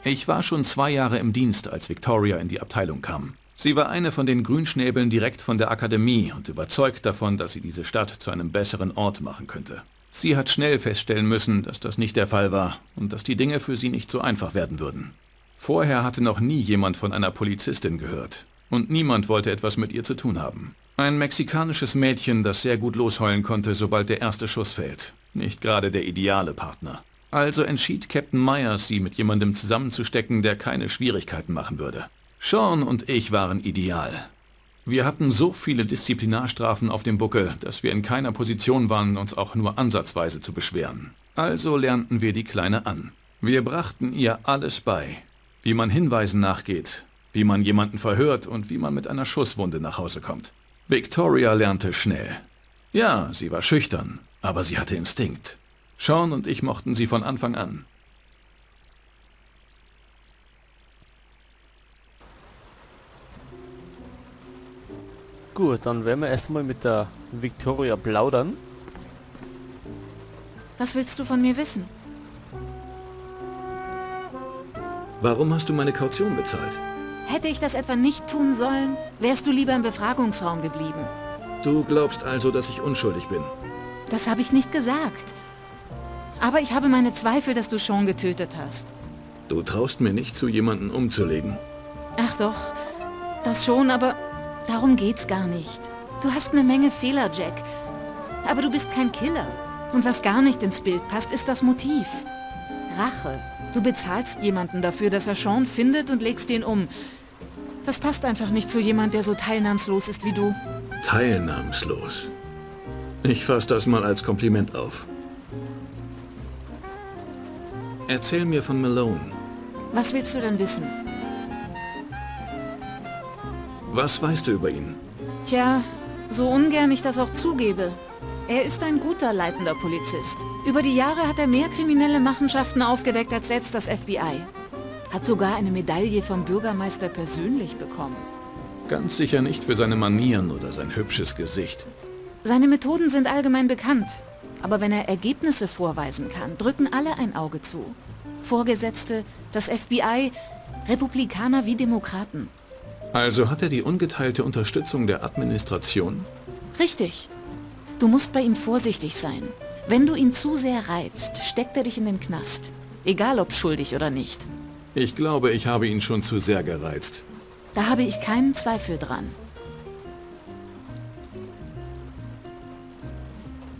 Ich war schon 2 Jahre im Dienst, als Victoria in die Abteilung kam. Sie war eine von den Grünschnäbeln direkt von der Akademie und überzeugt davon, dass sie diese Stadt zu einem besseren Ort machen könnte. Sie hat schnell feststellen müssen, dass das nicht der Fall war und dass die Dinge für sie nicht so einfach werden würden. Vorher hatte noch nie jemand von einer Polizistin gehört und niemand wollte etwas mit ihr zu tun haben. Ein mexikanisches Mädchen, das sehr gut losheulen konnte, sobald der erste Schuss fällt. Nicht gerade der ideale Partner. Also entschied Captain Myers, sie mit jemandem zusammenzustecken, der keine Schwierigkeiten machen würde. Sean und ich waren ideal. Wir hatten so viele Disziplinarstrafen auf dem Buckel, dass wir in keiner Position waren, uns auch nur ansatzweise zu beschweren. Also lernten wir die Kleine an. Wir brachten ihr alles bei. Wie man Hinweisen nachgeht, wie man jemanden verhört und wie man mit einer Schusswunde nach Hause kommt. Victoria lernte schnell. Ja, sie war schüchtern, aber sie hatte Instinkt. Sean und ich mochten sie von Anfang an. Gut, dann werden wir erstmal mit der Victoria plaudern. Was willst du von mir wissen? Warum hast du meine Kaution bezahlt? Hätte ich das etwa nicht tun sollen? Wärst du lieber im Befragungsraum geblieben? Du glaubst also, dass ich unschuldig bin? Das habe ich nicht gesagt. Aber ich habe meine Zweifel, dass du Sean getötet hast. Du traust mir nicht zu, jemanden umzulegen. Ach doch, das schon, aber darum geht's gar nicht. Du hast eine Menge Fehler, Jack. Aber du bist kein Killer. Und was gar nicht ins Bild passt, ist das Motiv. Rache. Du bezahlst jemanden dafür, dass er Sean findet und legst ihn um. Das passt einfach nicht zu jemand, der so teilnahmslos ist wie du. Teilnahmslos? Ich fass das mal als Kompliment auf. Erzähl mir von Malone. Was willst du denn wissen? Was weißt du über ihn? Tja, so ungern ich das auch zugebe. Er ist ein guter leitender Polizist. Über die Jahre hat er mehr kriminelle Machenschaften aufgedeckt als selbst das FBI. Hat sogar eine Medaille vom Bürgermeister persönlich bekommen. Ganz sicher nicht für seine Manieren oder sein hübsches Gesicht. Seine Methoden sind allgemein bekannt. Aber wenn er Ergebnisse vorweisen kann, drücken alle ein Auge zu. Vorgesetzte, das FBI, Republikaner wie Demokraten. Also hat er die ungeteilte Unterstützung der Administration? Richtig. Du musst bei ihm vorsichtig sein. Wenn du ihn zu sehr reizt, steckt er dich in den Knast. Egal ob schuldig oder nicht. Ich glaube, ich habe ihn schon zu sehr gereizt. Da habe ich keinen Zweifel dran.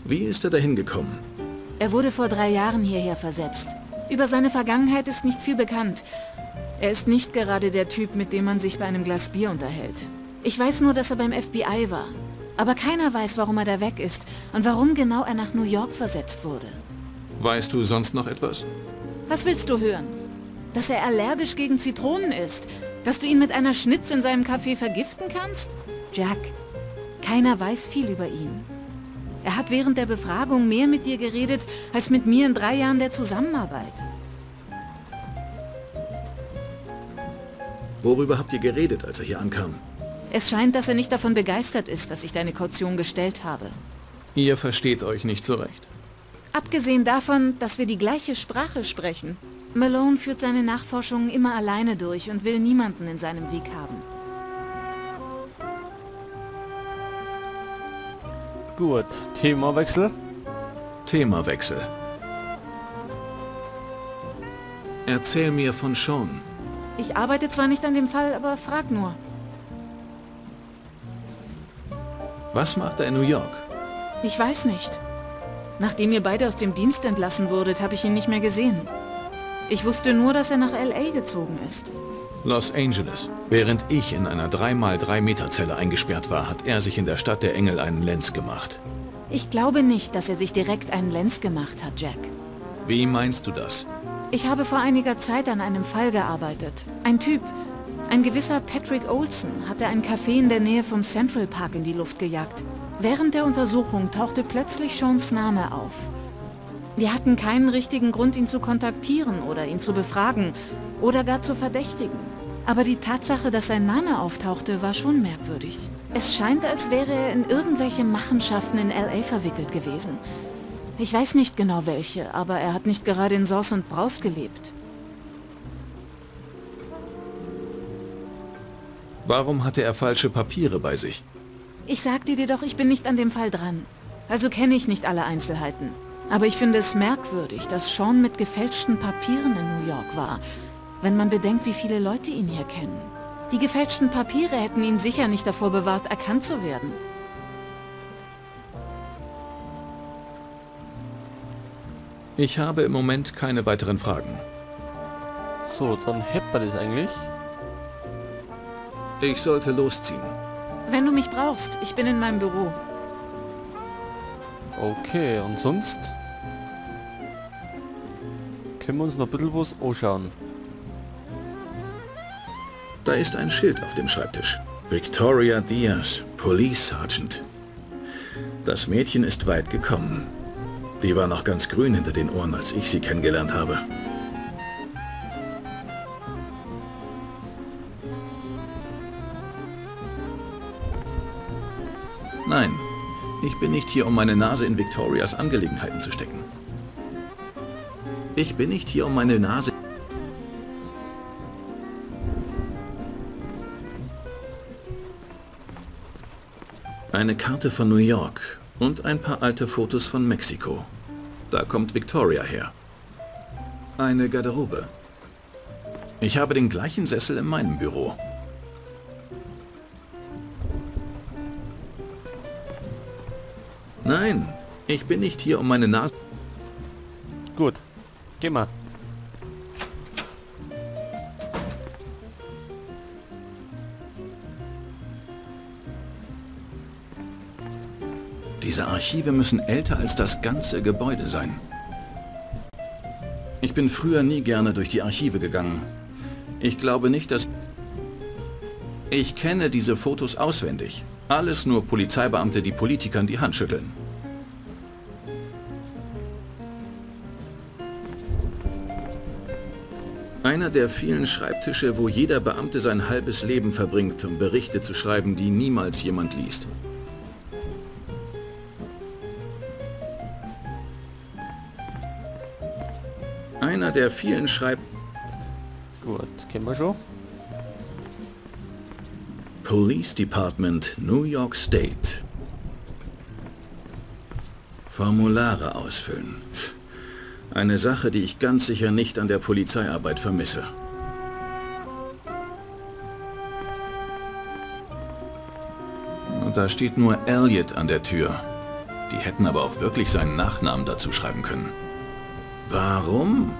Wie ist er dahin gekommen? Er wurde vor 3 Jahren hierher versetzt. Über seine Vergangenheit ist nicht viel bekannt. Er ist nicht gerade der Typ, mit dem man sich bei einem Glas Bier unterhält. Ich weiß nur, dass er beim FBI war. Aber keiner weiß, warum er da weg ist und warum genau er nach New York versetzt wurde. Weißt du sonst noch etwas? Was willst du hören? Dass er allergisch gegen Zitronen ist? Dass du ihn mit einer Schnitz in seinem Kaffee vergiften kannst? Jack, keiner weiß viel über ihn. Er hat während der Befragung mehr mit dir geredet, als mit mir in 3 Jahren der Zusammenarbeit. Worüber habt ihr geredet, als er hier ankam? Es scheint, dass er nicht davon begeistert ist, dass ich deine Kaution gestellt habe. Ihr versteht euch nicht so recht. Abgesehen davon, dass wir die gleiche Sprache sprechen. Malone führt seine Nachforschungen immer alleine durch und will niemanden in seinem Weg haben. Gut, Themawechsel. Themawechsel. Erzähl mir von Sean. Ich arbeite zwar nicht an dem Fall, aber frag nur. Was macht er in New York? Ich weiß nicht. Nachdem ihr beide aus dem Dienst entlassen wurdet, habe ich ihn nicht mehr gesehen. Ich wusste nur, dass er nach L.A. gezogen ist. Los Angeles. Während ich in einer 3x3 Meter Zelle eingesperrt war, hat er sich in der Stadt der Engel einen Lenz gemacht. Ich glaube nicht, dass er sich direkt einen Lenz gemacht hat, Jack. Wie meinst du das? Ich habe vor einiger Zeit an einem Fall gearbeitet. Ein Typ, ein gewisser Patrick Olsen, hatte ein Café in der Nähe vom Central Park in die Luft gejagt. Während der Untersuchung tauchte plötzlich Seans Name auf. Wir hatten keinen richtigen Grund, ihn zu kontaktieren oder ihn zu befragen oder gar zu verdächtigen. Aber die Tatsache, dass sein Name auftauchte, war schon merkwürdig. Es scheint, als wäre er in irgendwelche Machenschaften in L.A. verwickelt gewesen. Ich weiß nicht genau welche, aber er hat nicht gerade in Saus und Braus gelebt. Warum hatte er falsche Papiere bei sich? Ich sagte dir doch, ich bin nicht an dem Fall dran. Also kenne ich nicht alle Einzelheiten. Aber ich finde es merkwürdig, dass Sean mit gefälschten Papieren in New York war, wenn man bedenkt, wie viele Leute ihn hier kennen. Die gefälschten Papiere hätten ihn sicher nicht davor bewahrt, erkannt zu werden. Ich habe im Moment keine weiteren Fragen. So, dann hätten wir das eigentlich. Ich sollte losziehen. Wenn du mich brauchst, ich bin in meinem Büro. Okay, und sonst können wir uns noch ein bisschen was anschauen. Da ist ein Schild auf dem Schreibtisch. Victoria Diaz, Police Sergeant. Das Mädchen ist weit gekommen. Die war noch ganz grün hinter den Ohren, als ich sie kennengelernt habe. Nein, ich bin nicht hier, um meine Nase in Victorias Angelegenheiten zu stecken. Ich bin nicht hier, um meine Nase... Eine Karte von New York und ein paar alte Fotos von Mexiko. Da kommt Victoria her. Eine Garderobe. Ich habe den gleichen Sessel in meinem Büro. Nein, ich bin nicht hier, um meine Nase... Gut, geh mal. Diese Archive müssen älter als das ganze Gebäude sein. Ich bin früher nie gerne durch die Archive gegangen. Ich glaube nicht, dass... Ich kenne diese Fotos auswendig. Alles nur Polizeibeamte, die Politikern die Hand schütteln. Einer der vielen Schreibtische, wo jeder Beamte sein halbes Leben verbringt, um Berichte zu schreiben, die niemals jemand liest. Einer der vielen Schreib... Gut, kennen wir schon. Police Department, New York State. Formulare ausfüllen. Eine Sache, die ich ganz sicher nicht an der Polizeiarbeit vermisse. Und da steht nur Elliot an der Tür. Die hätten aber auch wirklich seinen Nachnamen dazu schreiben können. Warum?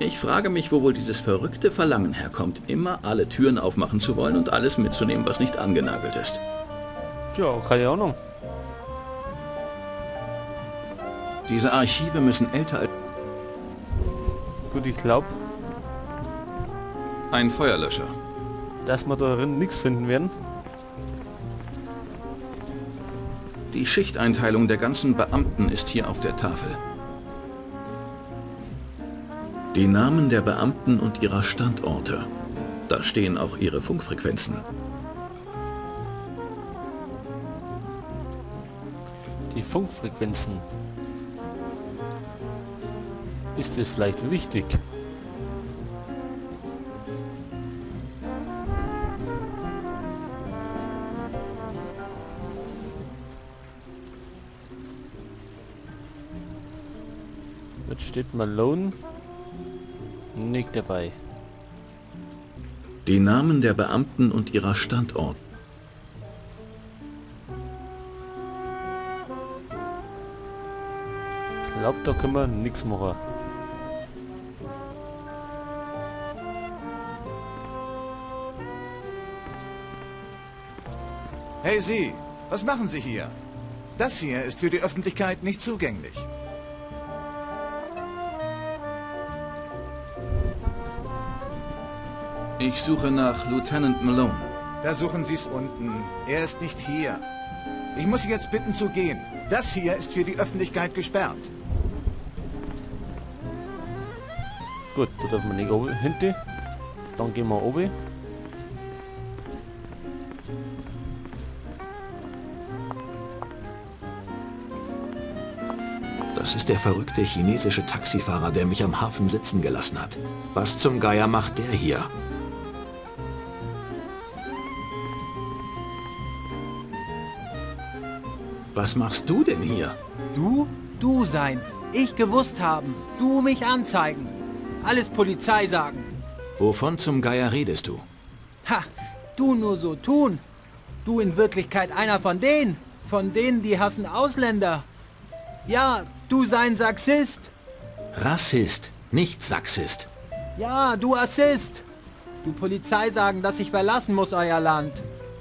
Ich frage mich, wo wohl dieses verrückte Verlangen herkommt, immer alle Türen aufmachen zu wollen und alles mitzunehmen, was nicht angenagelt ist. Tja, keine Ahnung. Diese Archive müssen älter als... Gut, ich glaube... Ein Feuerlöscher. Dass wir darin nichts finden werden. Die Schichteinteilung der ganzen Beamten ist hier auf der Tafel. Die Namen der Beamten und ihrer Standorte. Da stehen auch ihre Funkfrequenzen. Die Funkfrequenzen. Ist es vielleicht wichtig? Jetzt steht Malone nicht dabei. Die Namen der Beamten und ihrer Standort. Ich glaube, da können wir nichts machen. Hey Sie, was machen Sie hier? Das hier ist für die Öffentlichkeit nicht zugänglich. Ich suche nach Lieutenant Malone. Versuchen Sie es unten. Er ist nicht hier. Ich muss Sie jetzt bitten zu gehen. Das hier ist für die Öffentlichkeit gesperrt. Gut, da dürfen wir nicht oben hinten. Dann gehen wir oben. Das ist der verrückte chinesische Taxifahrer, der mich am Hafen sitzen gelassen hat. Was zum Geier macht der hier? Was machst du denn hier? Du? Du sein. Ich gewusst haben. Du mich anzeigen. Alles Polizei sagen. Wovon zum Geier redest du? Ha, du nur so tun. Du in Wirklichkeit einer von denen. Von denen, die hassen Ausländer. Ja, du sein Saxist. Rassist, nicht Saxist. Ja, du Assist. Du Polizei sagen, dass ich verlassen muss euer Land.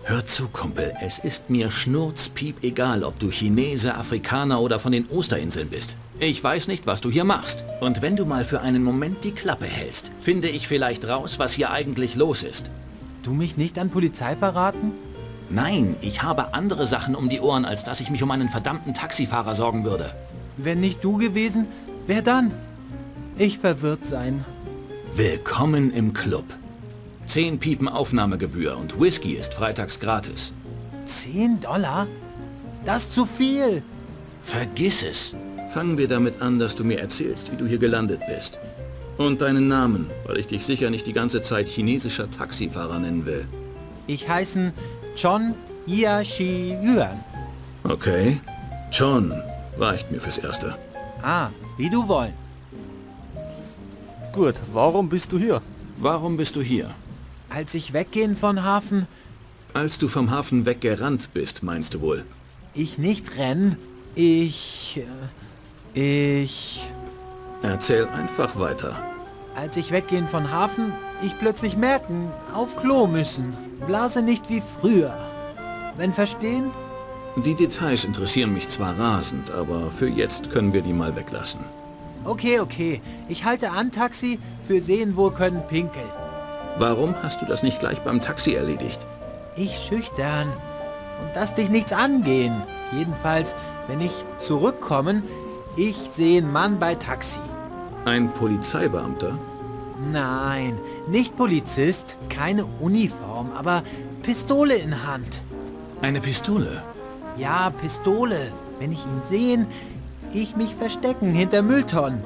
Hör zu, Kumpel, es ist mir schnurzpiep egal, ob du Chinese, Afrikaner oder von den Osterinseln bist. Ich weiß nicht, was du hier machst. Und wenn du mal für einen Moment die Klappe hältst, finde ich vielleicht raus, was hier eigentlich los ist. Du mich nicht an Polizei verraten? Nein, ich habe andere Sachen um die Ohren, als dass ich mich um einen verdammten Taxifahrer sorgen würde. Wenn nicht du gewesen, wer dann? Ich verwirrt sein. Willkommen im Club. 10 Piepen Aufnahmegebühr und Whisky ist freitags gratis. $10? Das ist zu viel. Vergiss es. Fangen wir damit an, dass du mir erzählst, wie du hier gelandet bist. Und deinen Namen, weil ich dich sicher nicht die ganze Zeit chinesischer Taxifahrer nennen will. Ich heiße Chon Yia Shi Yuan. Okay. Chon reicht mir fürs Erste. Ah, wie du wollen. Gut, warum bist du hier? Warum bist du hier? Als ich weggehen von Hafen... Als du vom Hafen weggerannt bist, meinst du wohl? Ich nicht rennen. Ich... Erzähl einfach weiter. Als ich weggehen von Hafen, ich plötzlich merken, auf Klo müssen. Blase nicht wie früher. Wenn verstehen? Die Details interessieren mich zwar rasend, aber für jetzt können wir die mal weglassen. Okay, okay. Ich halte an, Taxi, für sehen, wo können pinkeln. Warum hast du das nicht gleich beim Taxi erledigt? Ich schüchtern. Und dass dich nichts angehen. Jedenfalls, wenn ich zurückkommen, ich sehe einen Mann bei Taxi. Ein Polizeibeamter? Nein, nicht Polizist, keine Uniform, aber Pistole in Hand. Eine Pistole? Ja, Pistole. Wenn ich ihn sehen, ich mich verstecken hinter Mülltonnen.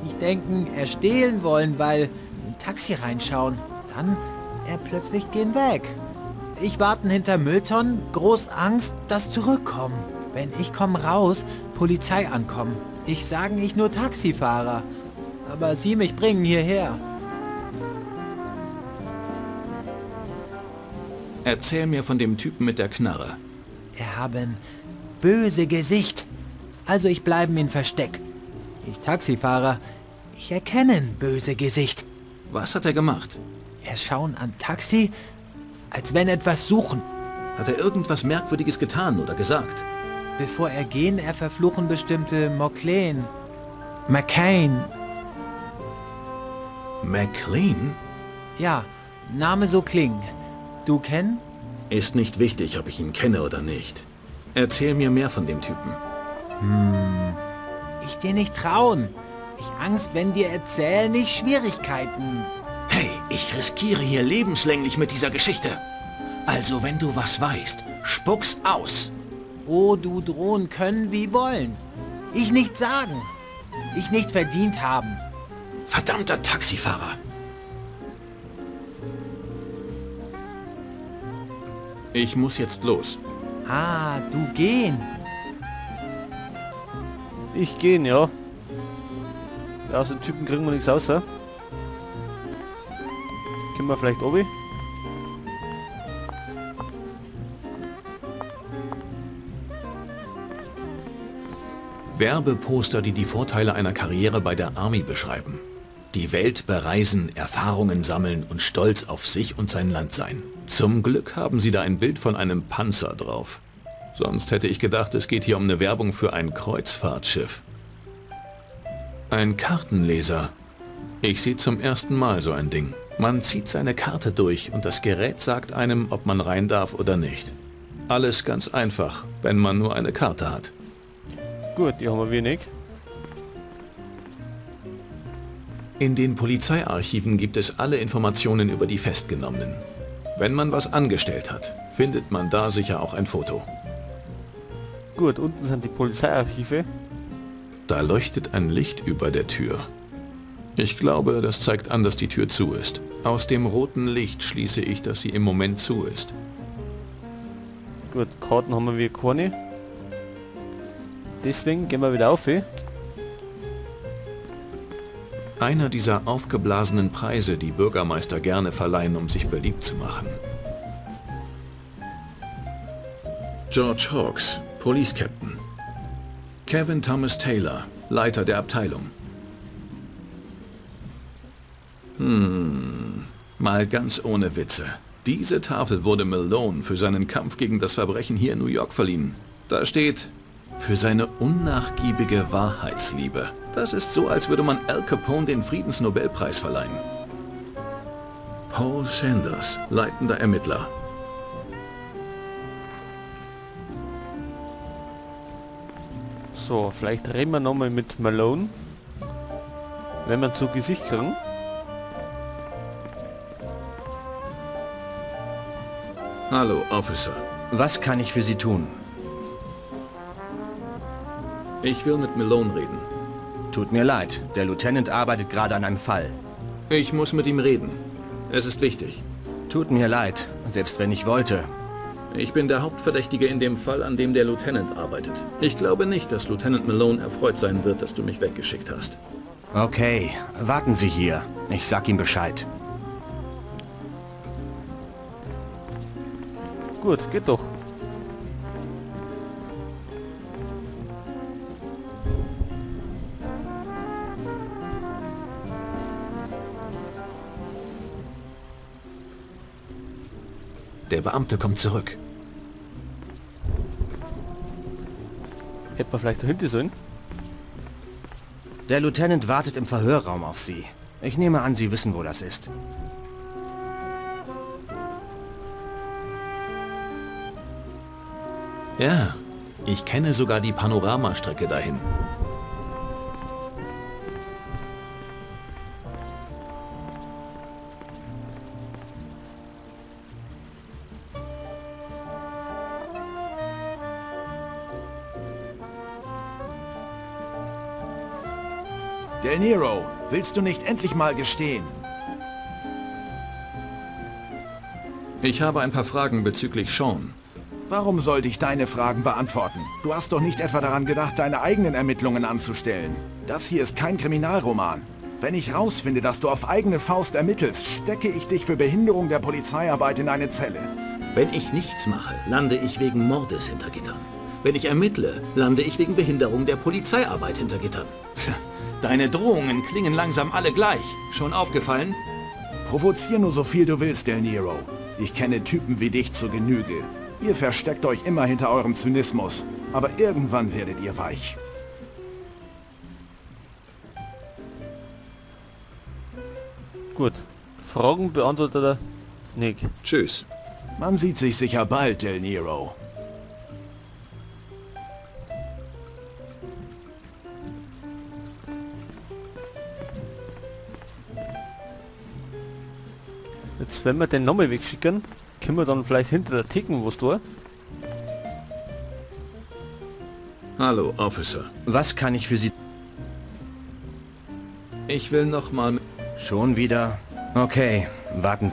Ich denken, er stehlen wollen, weil im Taxi reinschauen. Dann er plötzlich gehen weg. Ich warten hinter Mülltonnen, groß Angst, dass zurückkommen. Wenn ich komm raus, Polizei ankommen. Ich sagen, ich nur Taxifahrer. Aber sie mich bringen hierher. Erzähl mir von dem Typen mit der Knarre. Er haben böse Gesicht. Also ich bleiben in Versteck. Ich Taxifahrer, ich erkennen böse Gesicht. Was hat er gemacht? Er schauen an Taxi, als wenn etwas suchen. Hat er irgendwas Merkwürdiges getan oder gesagt? Bevor er gehen, er verfluchen bestimmte McLean. McCain. McLean? Ja, Name so klingen. Du kennen? Ist nicht wichtig, ob ich ihn kenne oder nicht. Erzähl mir mehr von dem Typen. Ich dir nicht trauen. Ich Angst, wenn dir erzählen, ich Schwierigkeiten. Hey, ich riskiere hier lebenslänglich mit dieser Geschichte. Also, wenn du was weißt, spuck's aus. Oh, du drohen können wie wollen. Ich nicht sagen. Ich nicht verdient haben. Verdammter Taxifahrer. Ich muss jetzt los. Ah, du gehen. Ich gehen, ja. Ja, aus den Typen kriegen wir nichts raus, ja? Können wir vielleicht oben? Werbeposter, die die Vorteile einer Karriere bei der Army beschreiben. Die Welt bereisen, Erfahrungen sammeln und stolz auf sich und sein Land sein. Zum Glück haben sie da ein Bild von einem Panzer drauf. Sonst hätte ich gedacht, es geht hier um eine Werbung für ein Kreuzfahrtschiff. Ein Kartenleser. Ich sehe zum ersten Mal so ein Ding. Man zieht seine Karte durch und das Gerät sagt einem, ob man rein darf oder nicht. Alles ganz einfach, wenn man nur eine Karte hat. Gut, die haben wir wenig. In den Polizeiarchiven gibt es alle Informationen über die Festgenommenen. Wenn man was angestellt hat, findet man da sicher auch ein Foto. Gut, unten sind die Polizeiarchive. Da leuchtet ein Licht über der Tür. Ich glaube, das zeigt an, dass die Tür zu ist. Aus dem roten Licht schließe ich, dass sie im Moment zu ist. Gut, Karten haben wir keine. Deswegen gehen wir wieder auf. Einer dieser aufgeblasenen Preise, die Bürgermeister gerne verleihen, um sich beliebt zu machen. George Hawks, Police Captain. Kevin Thomas Taylor, Leiter der Abteilung. Mal ganz ohne Witze. Diese Tafel wurde Malone für seinen Kampf gegen das Verbrechen hier in New York verliehen. Da steht, für seine unnachgiebige Wahrheitsliebe. Das ist so, als würde man Al Capone den Friedensnobelpreis verleihen. Paul Sanders, leitender Ermittler. So, vielleicht reden wir nochmal mit Malone. Wenn wir zu Gesicht kriegen. Hallo, Officer. Was kann ich für Sie tun? Ich will mit Malone reden. Tut mir leid, der Lieutenant arbeitet gerade an einem Fall. Ich muss mit ihm reden. Es ist wichtig. Tut mir leid, selbst wenn ich wollte. Ich bin der Hauptverdächtige in dem Fall, an dem der Lieutenant arbeitet. Ich glaube nicht, dass Lieutenant Malone erfreut sein wird, dass du mich weggeschickt hast. Okay, warten Sie hier. Ich sag ihm Bescheid. Gut, geht doch. Der Beamte kommt zurück. Hätte man vielleicht dahinter sollen. Der Lieutenant wartet im Verhörraum auf Sie. Ich nehme an, Sie wissen, wo das ist. Ja, ich kenne sogar die Panoramastrecke dahin. Del Nero, willst du nicht endlich mal gestehen? Ich habe ein paar Fragen bezüglich Sean. Warum sollte ich deine Fragen beantworten? Du hast doch nicht etwa daran gedacht, deine eigenen Ermittlungen anzustellen. Das hier ist kein Kriminalroman. Wenn ich rausfinde, dass du auf eigene Faust ermittelst, stecke ich dich für Behinderung der Polizeiarbeit in eine Zelle. Wenn ich nichts mache, lande ich wegen Mordes hinter Gittern. Wenn ich ermittle, lande ich wegen Behinderung der Polizeiarbeit hinter Gittern. Deine Drohungen klingen langsam alle gleich. Schon aufgefallen? Provozier nur so viel du willst, Del Nero. Ich kenne Typen wie dich zur Genüge. Ihr versteckt euch immer hinter eurem Zynismus. Aber irgendwann werdet ihr weich. Gut. Fragen beantwortet er Nick. Tschüss. Man sieht sich sicher bald, Del Nero. Jetzt, wenn wir den nochmal wegschicken, können wir dann vielleicht hinter der Theke was tun. Hallo, Officer. Was kann ich für Sie... Ich will nochmal... Schon wieder? Okay, warten.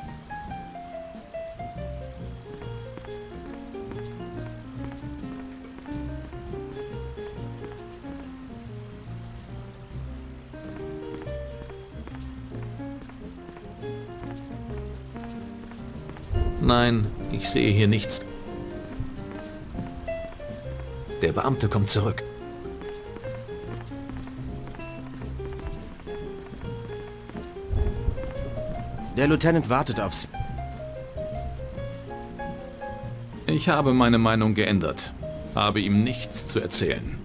Nein, ich sehe hier nichts. Der Beamte kommt zurück. Der Lieutenant wartet auf Sie. Ich habe meine Meinung geändert. Habe ihm nichts zu erzählen.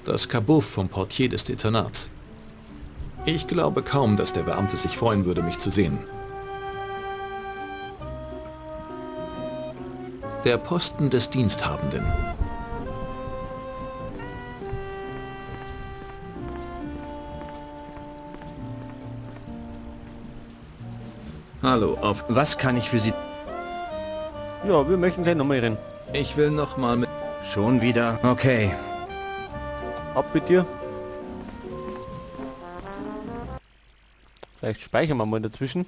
Das Kabuff vom Portier des Dezernats. Ich glaube kaum, dass der Beamte sich freuen würde, mich zu sehen. Der Posten des Diensthabenden. Hallo, auf... Was kann ich für Sie... Ja, wir möchten gleich nochmal reden. Ich will nochmal mit... Schon wieder? Okay. Ab mit dir. Vielleicht speichern wir mal dazwischen.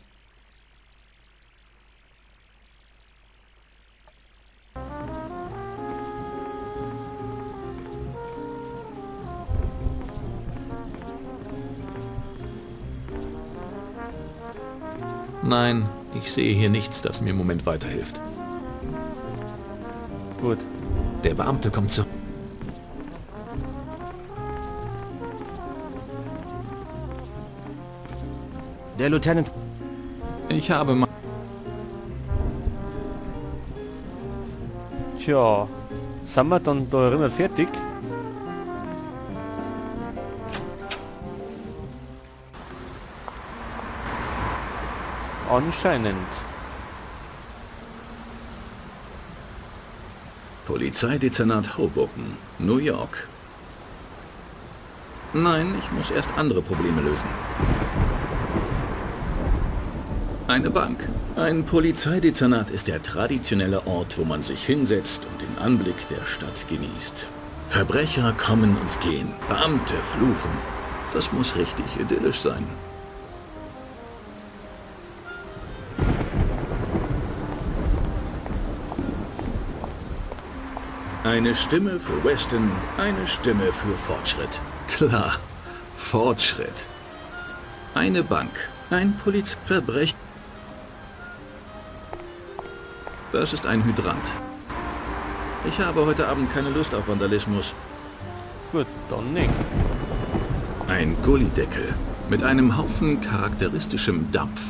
Nein, ich sehe hier nichts, das mir im Moment weiterhilft. Gut. Der Beamte kommt zurück. Der Lieutenant... Ich habe mal... Tja, sind wir dann da immer fertig? Anscheinend. Polizeidezernat Hoboken, New York. Nein, ich muss erst andere Probleme lösen. Eine Bank. Ein Polizeidezernat ist der traditionelle Ort, wo man sich hinsetzt und den Anblick der Stadt genießt. Verbrecher kommen und gehen, Beamte fluchen. Das muss richtig idyllisch sein. Eine Stimme für Weston, eine Stimme für Fortschritt. Klar, Fortschritt. Eine Bank, ein Polizeiverbrechen. Das ist ein Hydrant. Ich habe heute Abend keine Lust auf Vandalismus. Gut, dann nicht. Ein Gullideckel mit einem Haufen charakteristischem Dampf.